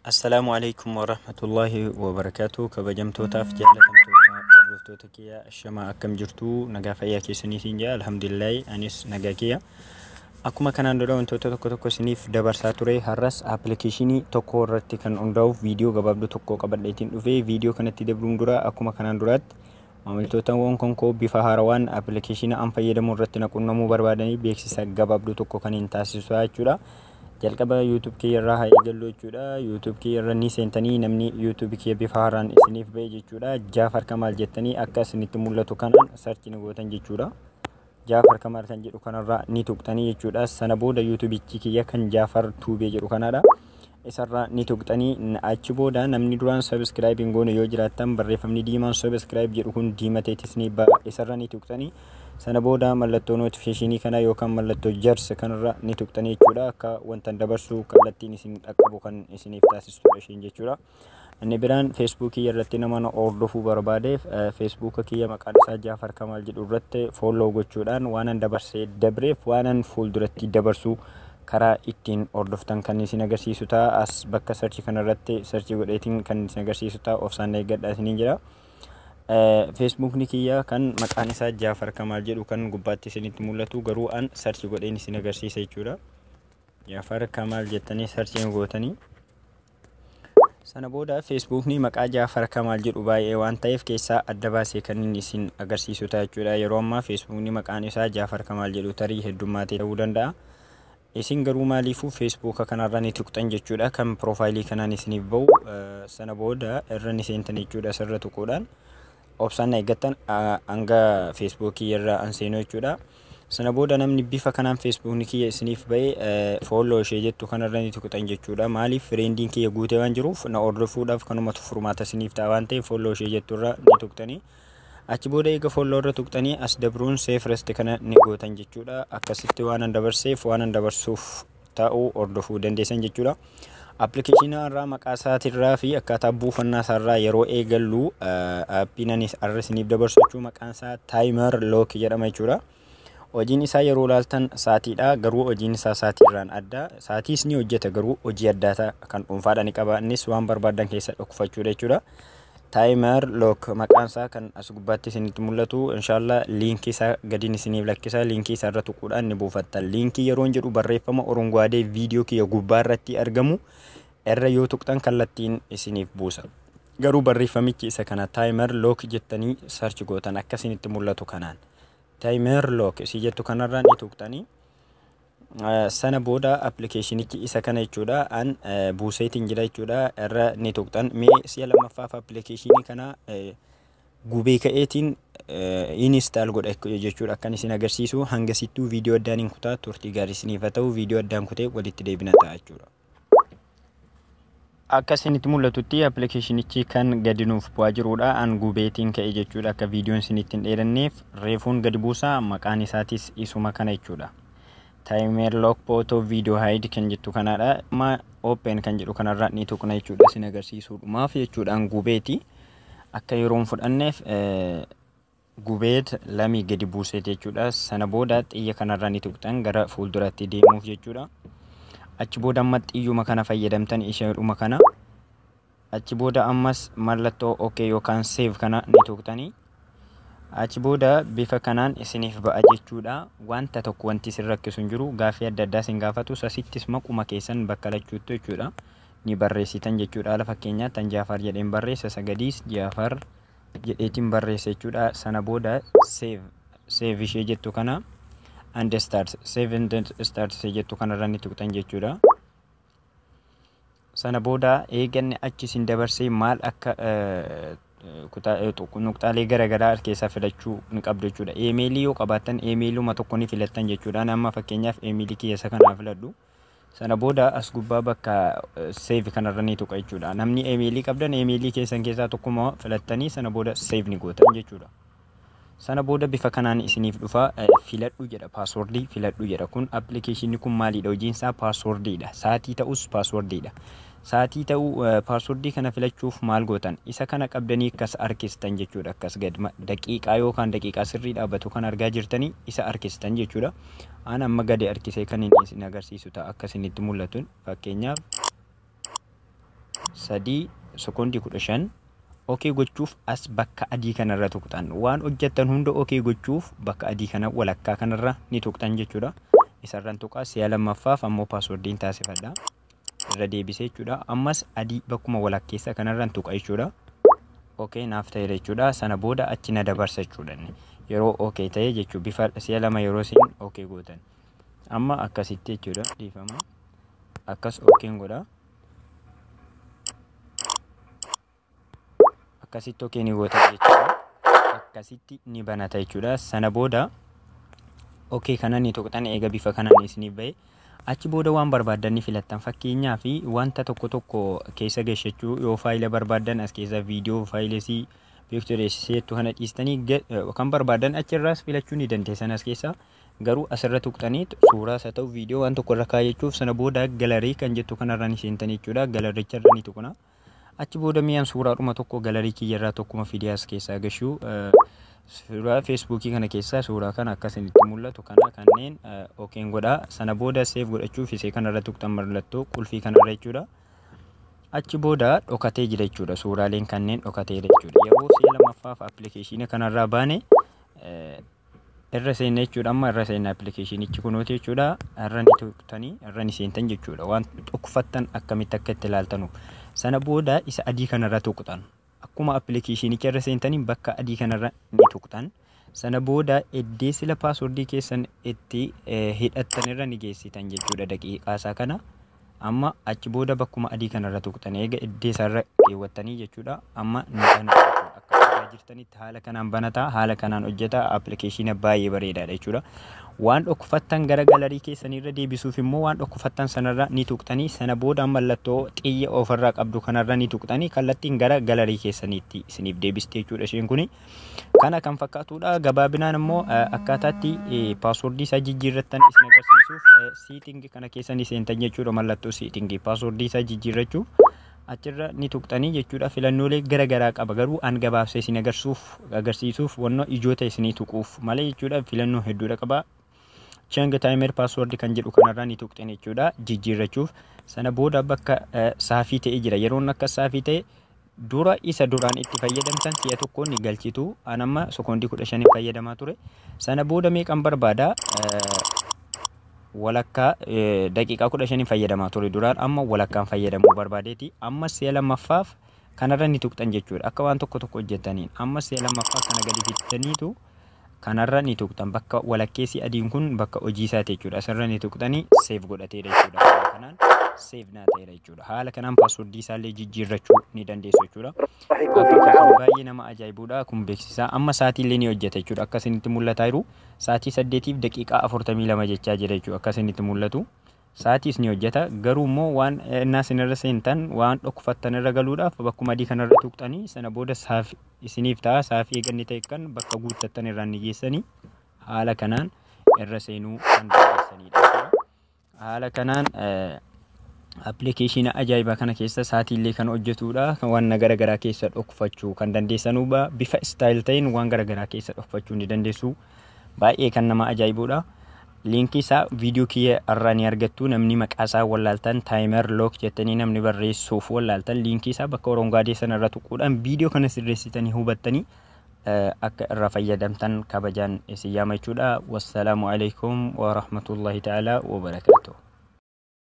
Assalaamu alaikum warahmatullaahi wabarakaatu. Kabajamtootaaf jaalatamtoota hordoftoota kiyya, ashamaa, akkam jirtu? Nagaa fayyaa keessaniitiin jira. Alhamdulillaahi, anis nagaa kiyya. Akkuma kanaan dura wantoota tokko tokko isiniif dabarsaa ture, har'as appilikeeshinii tokko irratti kan hundaa'uuf viidiyoo gabaabduu tokko qabadheetiin dhufe. Viidiyoo kanatti dabruun dura, akkuma kanaan duraatti maamiltootawwan konkoo bifa haarawaan appilikeeshina an fayyadamu irratti na qunnamuu barbaadanii beeksisa gabaabduu tokko kan hin taasisu jechuudha. Jalqaba YouTube kiyya irraa haa eegallu jechuudha. YouTube kiyya irra ni seentanii, namni YouTube kiyya bifa haaraan isiniif ba'e jechuudha. Jaafar Kamaal jettanii akka isinitti mul'atu kanaan search ni gootan jechuudha. Jaafar Kamaal kan jedhu kanarraa ni tuqxanii jechuudha. Sana booda YouTubichi kiyya kan Jaafar Tuubee jedhu kanaadha. Isarraa ni tuqxanii, achi booda namni duraan subscribe hin goone yoo jiraattan, barreeffamni diimaan subscribe jedhu kun diimateetis ni ba'a. Isarra ni tuqxanii, sana booda mallattoo notificationii kana yookaan mallattoo jars kanarra ni tuqxanii jechuudha. Akka wanta dabarsu kallattiin isin dhaqqabu kan isiniif taasistudha isheen jechuudha. Inni biraan Feesbuukii irratti nama na hordofuu barbaadeef, Feesbuuka kiyya maqaan isaa Jaafar Kamaal jedhu irratti follow gochuudhaan waanan dabarsee dabreef waanan fuulduratti dabarsuu karaa ittiin hordoftan kan isin agarsiisu ta'a. As bakka search kanarratti search godheetiin kan isin agarsiisu ta'a. Obsaan eeggadhaa isiniin jira. Feesbuukni kiyya kan maqaan isaa Jaafar Kamaal jedhu kan gubbaatti isinitti mul'atu, garuu an search godheen isin agarsiisa jechuudha. Jaafar Kamaal jettanii search gootanii. Sana booda Feesbuukni maqaa Jaafar Kamaal jedhu baay'ee waan ta'eef keessaa adda baasee kan inni isin agarsiisu ta'a jechuudha. Yeroo ammaa Feesbuukni maqaan isaa Jaafar Kamaal jedhu tarii heddummaatee ta'uu danda'a. Isin garuu maaliifuu Feesbuuka kanarra ni tuqxan jechuudha. Kan piroofaayilii kanaan isiniif bahu sana booda irra ni seentan jechuudha, sirra tuquudhaan. Obsaan eeggattan hanga Feesbuukii irra an seenuu jechuudha. Sana booda namni bifa kanaan Feesbuukni kiyya isiniif ba'e follow ishee jettu kanarra ni tuqxan jechuudha. Maaliif? Friendiin kiyya guutee waan jiruuf na hordofuudhaaf kanumatu furmaata isiniif ta'a waan ta'eef follow ishee jettu irra ni tuqxanii. Achi booda eega follow irra tuqxanii as dabruun see first kana ni gootan jechuudha. Akkasitti waan an dabarseef waan an dabarsuuf ta'uu hordofuu dandeessan jechuudha. Appilikeeshina irraa maqaa isaatirraa fi akkaataa buufannaa isaarraa yeroo eegallu, aappiin ani har'a isiniif dabarsu jechuun maqaan isaa Timer Lock jedhama jechuudha. Hojiin isaa yeroo ilaaltan saatiidha, garuu hojiin isaa saatiirraan adda. Saatiis ni hojjeta, garuu hojii addaa kan dhuunfaadha ni qaba. Innis waan barbaadan keessa dhokfachuudha jechuudha. Timer Lock maqaan isaa kan as gubbaatti isinitti mul'atu. Inshallah liinkii isaa gadiin isiniif lakkisa. Liinkii isaa irra tuquudhaan ni buufattan. Liinkii yeroon jedhu barreeffama orongwaadee viidiyoo kiyya gubbaa irratti argamu irra yoo tuqxan kallattiin isiniif buusa. Garuu barreeffamichi isa kana, Timer Lock jettanii search gootan akka isinitti mul'atu kanaan. Timer Lock isii jettu kanarraa ni tuqxanii. Sana booda appilikeeshinichi isa kana jechuudha. An buuseetiin jira jechuudha. Irra ni tuqxan. Mee si'a lammaffaaf appilikeeshinii kana gubee ka'eetiin install godha jechuudha akkan isin agarsiisu. Hangasittuu viidiyoo addaan hin kutaa. Turtii gaarii isiniif haa ta'u. Viidiyoo addaan kutee walitti deebina ta'a jechuudha. Akka isinitti mul'atutti appilikeeshinichi kan gadi nuuf bu'aa jirudha. An gubeetiin ka'e jechuudha, akka viidiyoon isinitti hin dheeranneef reefuun gadi buusaa. Maqaan isaatis isuma kana jechuudha. Timer Lock Photo Video Hide kan jettu kanaadha. Amma open kan jedhu kanarra ni tuqna jechuudha, isin agarsiisuudhumaaf jechuudhaan gubeeti. Akka yeroon fudhanneef gubeet lamii gadi buuseeti jechuudha. Sana booda xiyya kanarra ni tuqxan gara fuulduratti deemuuf jechuudha. Achi booda amma xiyyuma kana fayyadamtan, isheedhuma kana. Achi booda ammas mallattoo OK yookaan save kana ni tuqxanii. Achi booda bifa kanaan isiniif ba'a jechuudha. Wanta tokko wanti isin rakkisu hin jiru. Gaaffii adda addaa isin gaafatu. Asittis maquma keessan bakka lachuuttu jechuudha. Ni barreessitan jechuudha. Haala fakkeenyaatti tan Jaafar jedheen barreessa. Sagadiis Jaafar jedheetiin barreessa jechuudha. Sana booda save ishee jettu kana and start, save and start ishee jettu kanarra ni tuqxan jechuudha. Sana booda eeganne achi isin dabarsee maal akka nuqxaalee garaagaraa keessaa filachuu ni qabdu jechuudha. Eemeelii yoo qabaattan eemeeluma tokko ni filattan jechuudha. Amma fakkeenyaaf eemeelii kiyya isa kanaa filadhu. Sana booda as gubbaa bakka save kanarra ni tuqa jechuudha. Namni eemeelii qabdan eemeelii keessan keessaa tokkuma filattanii sana booda save ni gootan jechuudha. Sana booda bifa kanaan isiniif dhufa. Filadhu jedha, paaswordii filadhu jedha. Kun appilikeeshinni kun maalidha? Hojiin isaa paaswordiidha. Saatii ta'us paaswordiidha. Saatii ta'uu paaswordii kana filachuuf maal gootan? Isa kana qabdanii akkas harkistan jechuudha. Akkas gad daqiiqaa yookaan daqiiqaa sirrii dhaabbatu kan argaa jirtanii isa harkistan jechuudha. An amma gadi harkisee kan inni isin agarsiisu ta'a akka isinitti mul'atuun fakkeenyaaf. 3 sekoondii 15. Okay gochuuf as bakka adii kanarra tuqxan. Waan hojjettan hunda okay gochuuf bakka adii kana walakkaa kanarra ni tuqxan jechuudha. Isarran tuqaa, si'a lammaffaaf ammoo passwordiin taasifadha. Irra deebisee jechuudha. Ammas adii bakkuma walakkeessa kanarran tuqa jechuudha. Okay naaf ta'eera jechuudha. Sana booda achi na dabarsa jechuudha. Yeroo okay ta'e jechuudha, bifa si'a lama yeroo isin okay gootan. Amma akkasitti jechuudha, dhiifama. Akkas okayn godha. Akkasitti okay ni gootan jechuudha. Akkasitti ni banata jechuudha. Sana booda okay kana ni tuqxan, eega bifa kanaan isiniif bahe. Achi booda waan barbaaddan ni filattan. Fakkeenyaa fi wanta tokko tokko keessa gashachuu yoo faayila barbaaddan, as keessa viidiyoo, faayilesii, pictureessi kana dhiistanii kan barbaaddan achirraas filachuu ni dandeessan as keessa. Garuu asirra tuqxanii suuraas haa ta'u viidiyoo waan tokko irra kaayyachuuf, sana booda gallery kan jettu kanarra ni seentan jechuudha. Gallerycha irra ni tuqna. Achi booda mi'aan suuraadhuma tokko gallery kiyyarraa tokkuma fidee as keessaa gashuu, suuraa Facebookii kana keessaa suuraa kana akkasinitti mul'atu kana kanneen okayn godhaa. Sana booda save godhachuuf isee kanarra tuqxan, mallattoo qulfii kanarra jechuudha. Achi booda dhokatee jira jechuudha. Suuraaleen kanneen dhokateera jechuudha. Yeroo si'a lammaffaaf appilikeeshinii kanarraa baane irra seenna jechuudha. Amma irra seenna, appilikeeshinichi kunuuti jechuudha. Irra ni tuqxanii irra ni seentan jechuudha. Waan dhokfattan akkamitti akka itti ilaaltanu. Sana booda isa adii kanarra tuqxan. Akkuma appilikeeshinicha irra seentanii bakka adii kanarra ni tuqxan. Sana booda iddee sila passwordii keessan itti hidhattan irra ni geessitan jechuudha daqiiqaa isaa kana. Amma achi booda bakkuma adii kanarra tuqxan, eega iddee isaarra keewwattanii jechuudha. Amma ni banata jechuudha. Akka argaa jirtanitti haala kanaan banataa, haala kanaan hojjeta, appilikeeshina baay'ee bareedaadha jechuudha. Waan dhokfattan gara gallery keessaniirra deebisuuf immoo waan dhokfattan sanarra ni tuqxanii, sana booda mallattoo xiyya ofirraa qabdu kanarra ni tuqxanii, kallattiin gara gallery keessaniitti isiniif deebisti jechuudha isheen kuni. Kana kan fakkaatudha. Gabaabinaan immoo akkaataatti passwordii isaa jijjiirrattan isin agarsiisuuf setting kana keessa ni seentan jechuudha, mallattoo setting passwordii isaa jijjiirrachuuf achirra ni tuqxanii jechuudha. Filannoolee gara garaa qaba, garuu an gabaabsee isin agarsiisuuf wannoo ijoota isinii tuquuf malee jechuudha, filannoo hedduudha qaba. Change timer password kan jedhu kanarraa ni tuqxan jechuudha jijjiirrachuuf. Sana booda bakka saafii ta'e jira. Yeroon akka saafii ta'e dura isa duraan itti fayyadamtan si'a tokko ni galchitu. An amma sekoondii 15 fayyadamaa ture. Sana booda meeqan barbaada? Walakkaa daqiiqaa 15 fayyadamaa ture duraan, amma walakkaan fayyadamuu barbaadeeti. Amma si'a lammaffaaf kanarra ni tuqxan jechuudha. Akka waan tokko tokko hojjetaniin amma si'a lammaffaa kana gadi fittaniitu kanarra ni tuqxan. Bakka walakkeessi adiin kun bakka hojii isaati jechuudha. Asirra ni tuqxanii save godhateera jechuudha. Haala kanaan save naa ta'eera jechuudha. Haala kanaan passwordii isaallee jijjiirrachuu ni dandeessu jechuudha. Appilikeeshinii baay'ee nama ajaa'ibudha kun beeksisaa. Amma sa'aatii ni hojjeta jechuudha. Akka isinitti mul'ataa jiru sa'aatii 8:42 jechaa jira jechuudha. Akka isinitti mul'atu. Sa'aatiis ni hojjeta, garuu immoo waan innaa isinirra seentan waan dhokfattan irra galuudhaaf bakkuma adii kanarra tuqxanii, sana booda saafi isiniif ta'a. Saafii eeganni ta'e kan bakka guuttattan irraan ni geessanii, haala kanaan irra seenuu kan dandeessanidha jechuudha. Haala kanaan appilikeeshina ajaa'ibaa kana keessa sa'aatiillee kan hojjetudha. Waan gara garaa keessa dhokfachuu kan dandeessanudha. Bifa style ta'een waan gara garaa keessa dhokfachuu ni dandeessu. Baay'ee kan nama ajaa'ibudha. Liinkii isaa viidiyoo kiyya irraa ni argattu. Namni maqaa isaa wallaaltan, timer lock jettanii namni barreessuuf wallaaltan, liinkii isaa bakka orongaadee sana irra tuquudhaan viidiyoo kana sirreessitanii hubattanii akka irraa fayyadamtan kabajaan isin yaama jechuudha. Wassalaamu alaikum wa rahmatullahi ta'ala wa barakaatuh.